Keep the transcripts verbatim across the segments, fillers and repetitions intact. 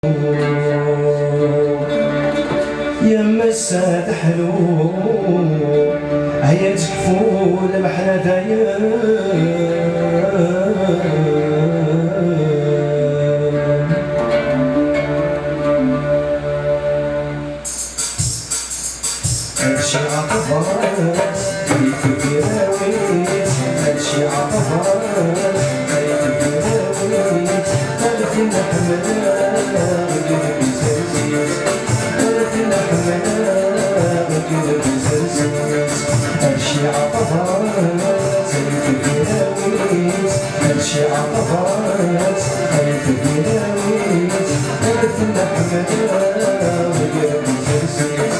Ya massa teḥlu, aya tekfu lmeḥna dayen. Ad ciɛeɣ tabrat, ay tebbirawit, ad ciɛeɣ tabrat, ay tebbirawit, alef i neḥmel, deg lbizar-is, alef i neḥmel, deg lbizar-is. Ad ciɛeɣ tabrat, ay tebbirawit, ad ciɛeɣ tabrat, ay tebbirawit, alef i neḥmel, deg lbizar-is.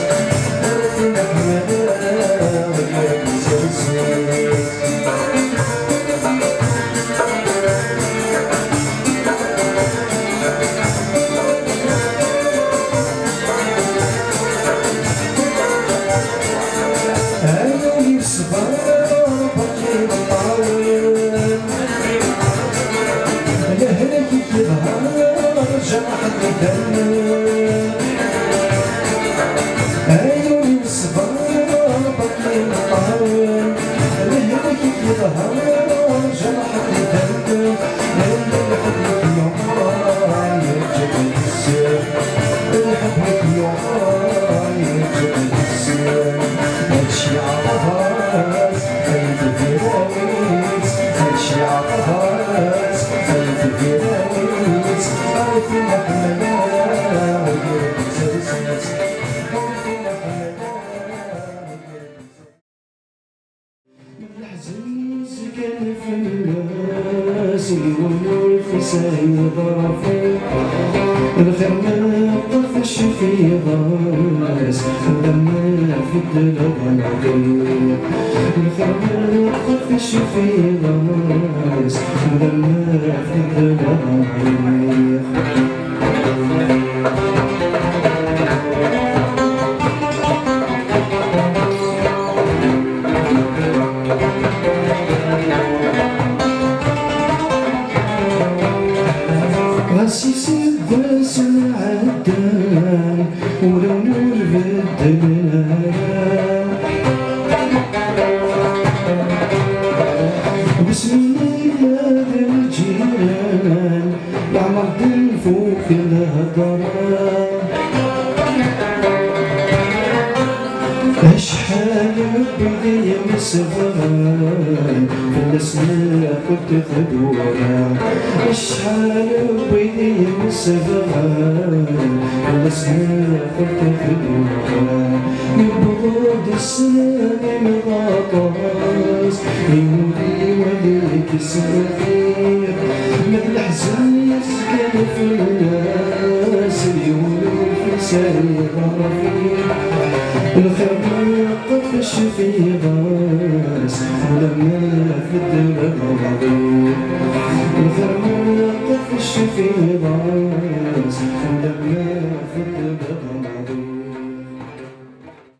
Lehlak i k-yeḍhan, jerḥen idammen. Ay ul-iw ṣṣber, berka imeṭṭawen. Lehlak i k-yeḍhan, jerḥen idammen. Ay lḥeb-ik yuɣal, yeǧǧa-d ssir. Lḥeb-ik yuɣal, yeǧǧa-d ssir. Ad ciɛeɣ tabrat, ay tebbirawit, ad ciɛeɣ tabrat, ay tebbirawit, ay tebbirawit, ay tebbirawit. Leḥzen yezgan fell-as, yiwen ur t-isɛi d rrfiq. Lxir meqqer ticfi ɣer-s, d amer tbeddleḍ leɛqel. Lxir meqqer ticfi ɣer-s, d amer tbeddleḍ leɛqel. Ɣas iseggasen ɛeddan, ulawen ur beddlen ara. Usmen illa d lǧiran, leɛmer d-nfuk lhedra. Acḥal n wid i yemsebran, fell-asen akk tedwura. Acḥal n wid i yemsebran, fell-asen akk tedwura. Yewweḍ-d sslam i waṭas, i wul-iw ad yekkes lxir. Ma d leḥzen yezgan fell-as, yiwen ur t-isɛi d rrfiq. Lxir meqqer ticfi ɣer-s, ulamma tbeddel leɛqel. Lxir meqqer ticfi ɣer-s,